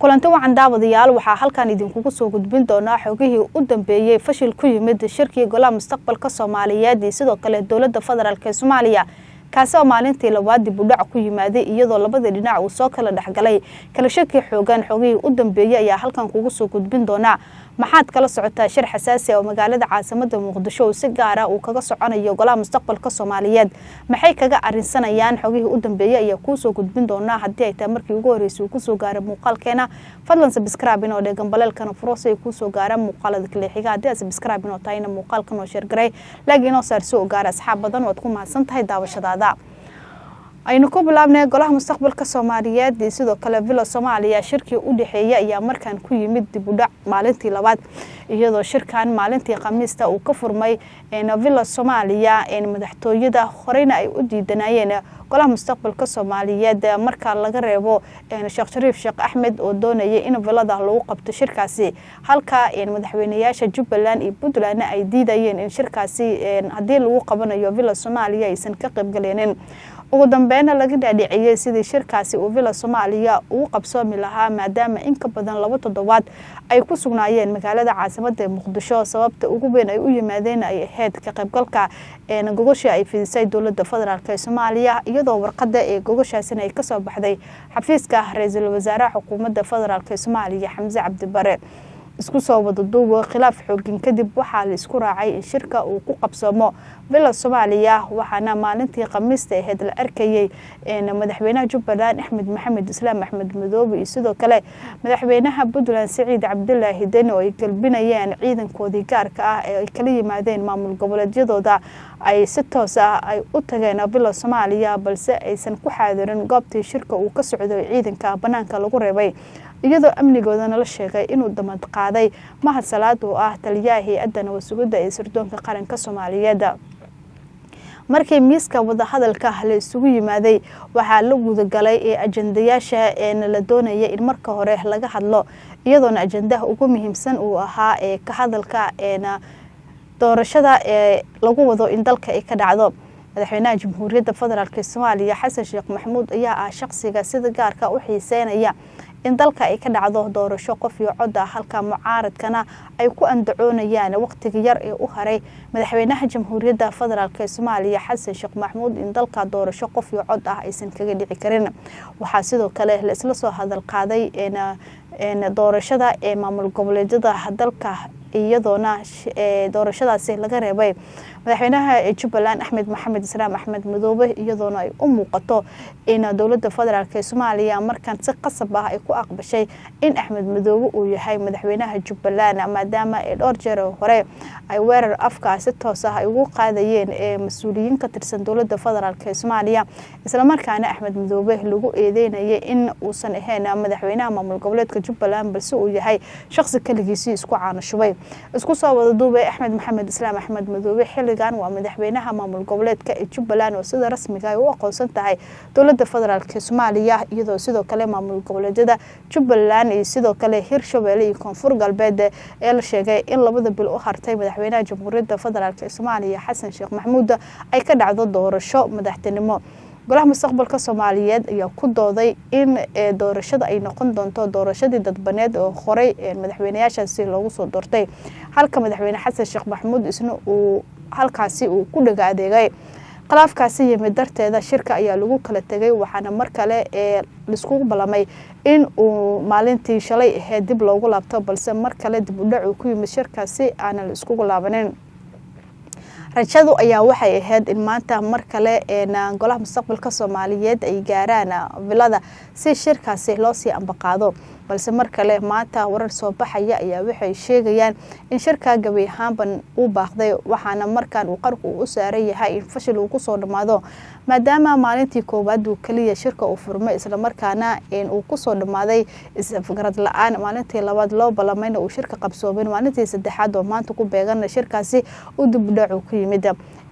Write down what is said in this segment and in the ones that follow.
Kulanti wacan daawadayaal, waxaa halkan idinkugu soo gudbin doonaa xogihii u dambeeyey fashil ku yimid shirkii Golaha Mustaqbalka Soomaaliyeed iyo sidoo kale dowladda federaalk ee Soomaaliya, kaasi oo maalintii labaad dib u dhac ku yimaaday, iyadoo labada dhinac uu soo kala dhexgalay kala shaki xoogan. Xogihii u dambeeyey ayaa halkan kugu soo gudbin doonaa. Maxaad kala socotaa shir xasaasi oo magaalada caasimada Muqdisho uu si gaara uu kaga soconayo Golaha Mustaqbalka Soomaaliyeed? Maxay kaga arinsanayaan? Xogihii u dambeeyey ayaa kuusoo gudbin doonaa. Haddii ay tahay markii ugu horreysay uu kusoo gaaray muuqaalkeena, fadlan subscribe inoo dheegan, baleelkana furo si ay kuusoo gaaraan muuqaalada kale xiga. Haddii aad subscribe inoo tahayna, muuqaalkan oo share garay, like inoo saar si uu gaara asxaab badan. Waad ku mahadsan tahay daawashadaada. Aynu ku bilaabnay Golaha Mustaqbalka Soomaaliyeed iyo sidoo kale Villa Soomaaliya. Shirkii u dhexeeyay ayaa markaan ku yimid dib u dhac maalintii labaad, iyadoo shirkan maalintii Khamiista uu ka furmay Villa Soomaaliya, madaxtooyada. Horeyna ay u diidanayeen Golaha Mustaqbalka Soomaaliyeed, marka laga reebo Sheekh Shariif Sheekh Axmed oo doonayay in villada lagu qabto shirkaasi, halka madaxweyneyaasha Jubbaland iyo Puntland ay diidayeen in shirkaasi haddii lagu qabanayo Villa Soomaaliya aysan ka qaybgaleynin. Ugu dambeyna laga dhaadhiciyey sidii shirkaasi uu Villa Soomaaliya ugu qabsoomi lahaa, maadaama in ka badan 2 toddobaad ay ku sugnaayeen magaalada caasimada ee Muqdisho. Sababta ugu weyn ay u yimaadeen ay ahayd ka qaybgalka gogosha ay fidisay dowladda federaalk ee Soomaaliya, iyadoo warqada ee gogoshaasina ay kasoo baxday xafiiska ra-iisul wasaaraha xukuumadda federaalk ee Soomaaliya, Xamse Cabdi Bare. Isku soo wada duubo, khilaaf xoogin kadib waxaa la isku raacay in shirka uu ku qabsoomo Villa Soomaaliya, waxaana maalintii Khamiista ahayd la arkayey madaxweynaha Jubbaland Axmed Maxamed Islaam Axmed Madoobe iyo sidoo kale madaxweynaha Puntland Siciid Cabdilaahi Deni oo ay galbinayeen ciidankoodii gaarka ah ee ay kala yimaadeen maamul goboleedyadooda, ay si toos ah ay u tageen Villa Soomaaliya, balse aysan ku xaadirin goobtii shirka uu ka socday. Ciidanka banaanka lagu reebay, iyadoo amnigoodana la sheegay inuu damad qaaday Mahad Salaad oo ah taliyaha hay-adda nabadsugidda ee sirdoonka qaranka Soomaaliyeed. Markii miiska wadahadalka la isugu yimaaday, waxaa la gudagalay ee ajandayaasha la doonaya in marka hore laga hadlo, iyadoona ajandaha ugu muhiimsan uu ahaa ee ka hadalka doorashada ee lagu wado in dalka ay ka dhacdo. Madaxweynaha Jamhuuriyadda Federaalk Soomaaliya Xasan Sheekh Maxamuud ayaa ah shaqsiga sida gaarka u xiiseynaya in dalka ay ka dhacdo doorasho qof iyo cod ah, halka mucaaradkana ay ku andacoonayaan waqtiga yar ee u haray madaxweynaha Jamhuuriyadda Federaalk ee Soomaaliya Xasan Sheekh Maxamuud in dalka doorasho qof iyo cod ah aysan kaga dhici karin. Waxaa sidoo kale la isla soo hadal qaaday doorashada ee maamul goboleedyada dalka, iyadoona doorashadaasi laga reebay madaxweynaha Jubbaland Axmed Maxamed Islaam Axmed Madoobe, iyadoona ay u muuqato in dowladda federaalk ee Soomaaliya markaan si qasab ah ay ku aqbashay in Axmed Madoobe uu yahay madaxweynaha Jubbaland, maadaama ee dhowr jeer hore ay weerar afka si toos ah ay ugu qaadayeen ee mas-uuliyiin ka tirsan dowladda federaalk ee Soomaaliya, islamarkaana Axmed Madoobe lagu eedeynayay in uusan ahayn madaxweynaha maamul goboleedka Jubbaland, balse uu yahay shaqsi keligiisii isku caano shubay. Isku soo wada duubay, Axmed Maxamed Islaam Axmed Madoobe xilligan waa madaxweynaha maamul goboleedka ee Jubbaland oo sida rasmiga ay u aqoonsan tahay dowladda federaalk ee Soomaaliya, iyadoo sidoo kale maamul goboleedyada Jubbaland iyo sidoo kale Hirshabeelle iyo Koonfur Galbeed ee la sheegay in 2da bil u hartay madaxweynaha Jamhuuriyadda Federaalk ee Soomaaliya Xasan Sheekh Maxamuud ay ka dhacdo doorasho madaxtinimo. Golaha Mustaqbalka Soomaaliyeed ayaa ku dooday in doorashada ay noqon doonto doorashadii dadbaneed oo horey madaxweyneyaashaasi loogu soo doortay, halka madaxweyne Xasan Sheekh Maxamuud isna uu halkaasi uu ku dhaga adeegay. Khilaafkaasi yimid darteeda shirka ayaa lagu kala tegay, waxaana mar kale ee laiskugu ballamay in uu maalintii shalay ahayd dib loogu laabto, balse mar kale dib u dhac uu ku yimid shirkaasi aanan la iskugu laabanin. Rajadu ayaa waxay ahayd in maanta mar kale Golaha Mustaqbalka Soomaaliyeed ay gaaraan villada si shirkaasi loo sii ambaqaado, balse mar kale maanta warar soo baxaya ayaa waxay sheegayaan in shirka gabi ahaanban uu baaqday, waxaana markaan uu qarku u saaran yahay in fashil uu kusoo dhammaado, maadaama maalintii koowaad uu keliya shirka uu furmay, islamarkaana uu kusoo dhammaaday isafgarad la-aan. Maalintii labaad loo balamayna uu shirka qabsoobin, maalintii saddexaad oo maanta ku beegana shirkaasi uu dibudhacu ku yimid.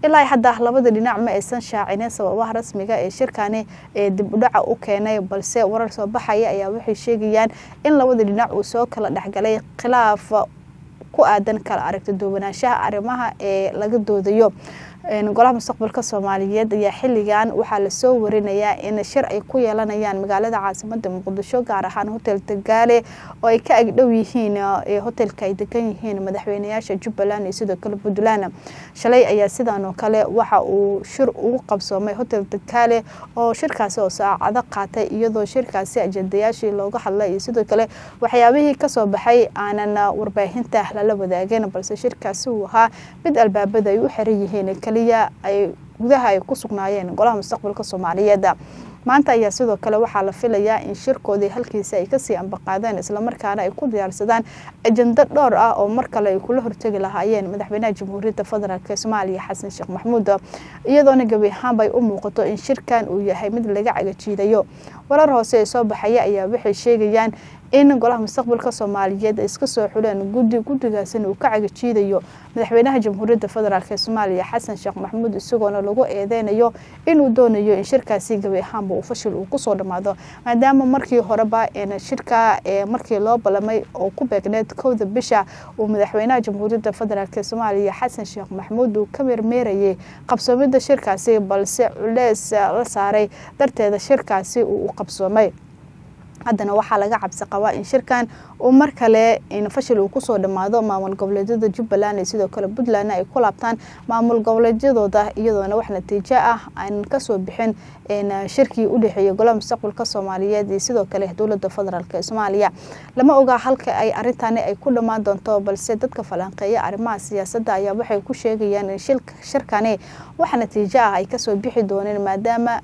Ilaa hadda labada dhinac ma aysan shaacinin sababaha rasmiga ee shirkani ee dib u dhaca u keenay, balse warar soo baxaya ayaa waxay sheegayaan in labada dhinac uu soo kala dhexgalay khilaaf ku aadan kala aragti duwanaanshaha arrimaha ee laga doodayo. Golaha Mustaqbalka Soomaaliyeed ayaa xilligan waxaa lasoo warinayaa in shir ay ku yeelanayaan magaalada caasimada Muqdisho, gaar ahaan Hotel Tagaale oo ay ka agdhow yihiin hotelka ay degan yihiin madaxweynayaasha Jubbaland iyo sidoo kale Puntland. Shalay ayaa sidan oo kale waxa uu shir ugu qabsoomay Hotel Tagaale, oo shirkaasi oo saacado qaatay, iyadoo shirkaasi ajendayaashii looga hadlay iyo sidoo kale waxyaabihii kasoo baxay aanan warbaahinta lala wadaagin, balse shirkaasi uu ahaa mid albaabada ay u xiran yihiin, kaliya ay gudaha ay ku sugnaayeen Golaha Mustaqbalka Soomaaliyeed. Maanta ayaa sidoo kale waxaa la filayaa in shirkoodii halkiisa ay kasii ambaqaadeen, islamarkaana ay ku diyaarsadaan ajando dhowr ah oo mar kale ay kula hortegi lahaayeen madaxweynaha Jamhuuriyadda Federaalk ee Soomaaliya Xasan Sheekh Maxamuud, iyadoona gebi ahaanba ay u muuqato in shirkan uu yahay mid laga cagajiidayo. Warar hoose ee soo baxaya ayaa waxay sheegayaan in Golaha Mustaqbalka Soomaaliyeed ay iska soo xuleen guddi, guddigaasina uu ka cagajiidayo madaxweynaha Jamhuuriyadda Federaalk ee Soomaaliya Xasan Sheekh Maxamuud, isagoona lagu eedeynayo inuu doonayo in shirkaasi gebi ahaanba uu fashil uu kusoo dhammaado, maadaama markii horeba shirka markii loo ballamay oo ku beegneed 1-da bisha uu madaxweynaha Jamhuuriyadda Federaalk ee Soomaaliya Xasan Sheekh Maxamuud uu ka meermeerayay qabsoomida shirkaasi, balse culeys la saaray darteeda shirkaasi uu u qabsoomay. Haddana waxaa laga cabsi qabaa in shirkan uu mar kale in fashil uu kusoo dhammaado, maamul goboleedyada Jubbaland iyo sidoo kale Puntland ay ku laabtaan maamul goboleedyadooda, iyadoona wax natiijo ah aan kasoo bixin shirkii u dhexeeyay Golaha Mustaqbalka Soomaaliyeed iyo sidoo kale dowladda federaalk ee Soomaaliya. Lama oga halka ay arrintani ay ku dhammaan doonto, balse dadka falanqeeya arrimaha siyaasadda ayaa waxay ku sheegayaan in shirkani wax natiijo ah ay kasoo bixi dooneen, maadaama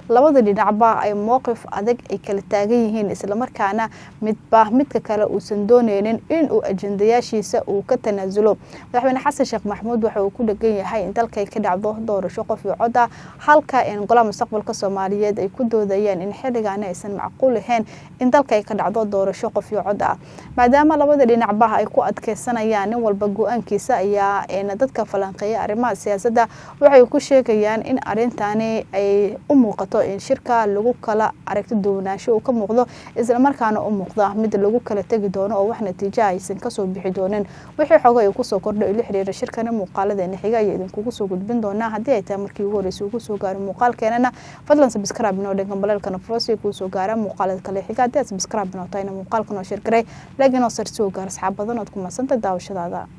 labada dhinacba ay mowqif adag ay kala taagan yihiin, islamarkaana midba midka kale uusan dooneynin inuu ajendayaashiisa uu ka tanaasulo. Madaxweyne Xasan Sheekh Maxamuud waxa uu ku dhegan yahay in dalkay ka dhacdo doorasho qof iyo cod ah, halka in Golaha Mustaqbalka Soomaaliyeed ay ku doodayaan in xilligaani aysan macquul ahayn in dalka ay ka dhacdo doorasho qof iyo cod ah. Maadaama labada dhinacba ay ku adkeysanayaan nin walba go-aankiisa, ayaa dadka falanqeeya arrimaha siyaasadda waxay ku sheegayaan in arrintani ay u muuqato in shirka lagu kala aragti duwanaansho uu ka muuqdo, islamarkaana u muuqda mid lagu kala tegi doono oo wax natiijo aysan kasoo bixi doonin. Wixii xogo ay kusoo kordhay la xiriira shirkani, muuqaaladeena xiga ayaa idinkugu soo gudbin doonaa. Haddii ay tahay markii ugu horreysay ugu soo gaaro muuqaalkeenana, fadlan subscribe inoo dhankan baleelkana furo si kuu soo gaara muuqaalada kale xiga. Haddii aad subscribe inoo tahayna, muuqaalkan oo share garay, laakiin oo sar soo gaar asxaab badan. Ood ku madsantay daawashadaada.